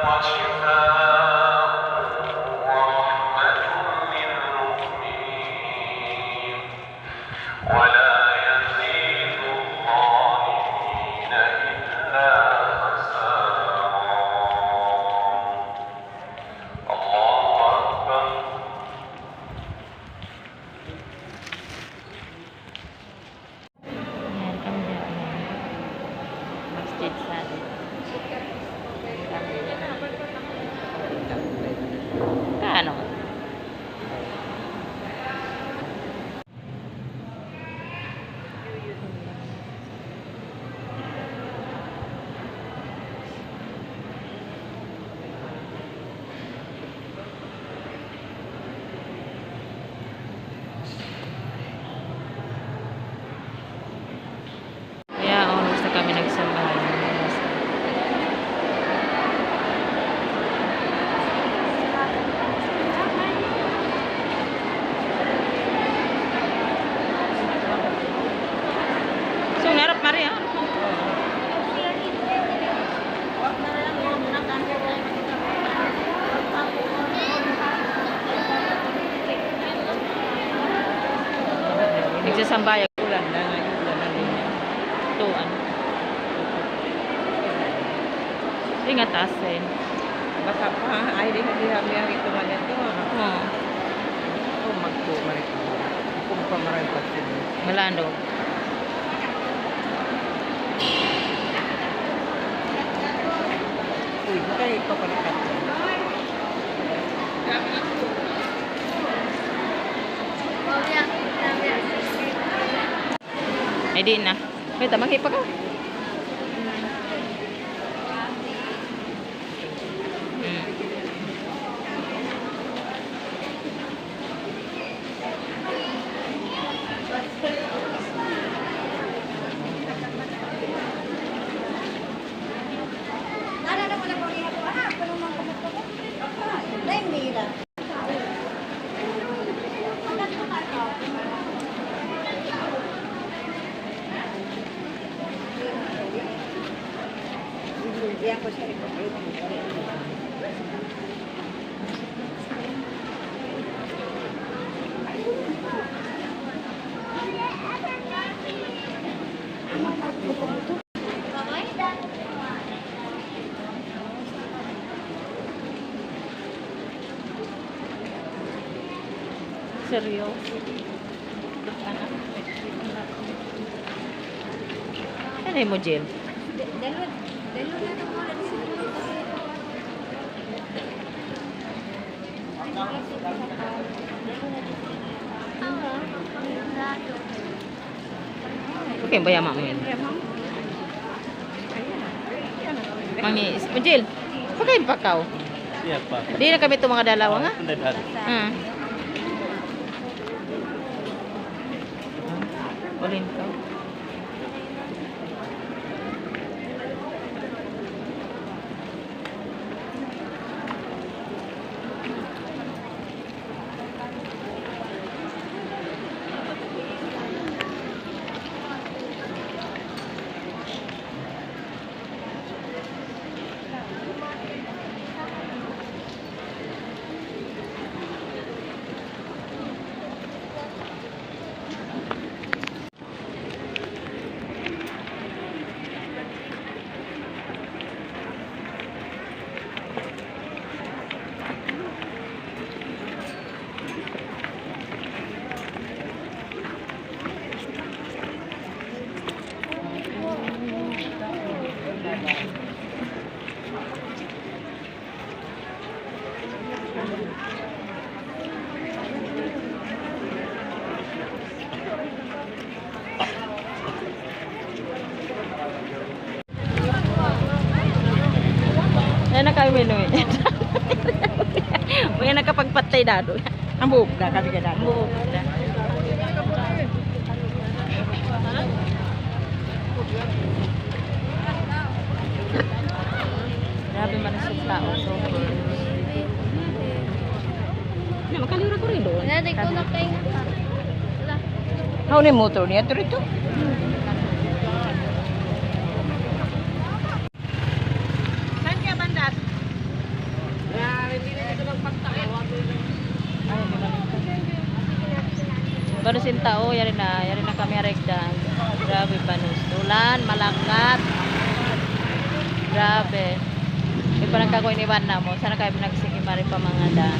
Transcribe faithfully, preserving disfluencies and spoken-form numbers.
وشفاء ورحمة للمؤمنين ولا يزيد الظالمين إلا خسارا. الله أكبر. Yan, kami dyan. Masjid Sa'id. Kaano? Kaya, oh, basta kami nagsambahayan. So, ngarap mari, ha? Nagsasambaya. Ulan na nga, ulan na rin. Ito, ano. Ingat asin. Baka pa, ay, di na, di na, di na, ito nga na ito, ah. Oo. Oh, magpo, marito. Kung pa, marito, sila. Malando. Uy, baka ipapalitan ko. Ay, di na. May tamang hipa ka. Hmm. Seryoso. Ano mo, Jel? Okay, baya mamu yan. Mangis. Mujil, pakain pa kaw. Siya pa. Di na kami ito mga dalawa, ha? Hindi, dali. Hmm. Ulin ka. Yan na kami, Noy. May nakapagpatay dado. Ang buhok na, kami ka dado. Buhok na. Grabe man ang sukla, oh, super. Na, makalura ko rin doon. Wala, di ko na kayo. Wala. Hawnu in motor niya? Dito, dito. Saan kaya banda? Banus in tau, yari na, yari na kami ha Regdan. Grabe, banus. Ulan, malaggat. Grabe. Di' pa lang kaku' iniwan na mu. Sana kayu nagsige mari pa mangada.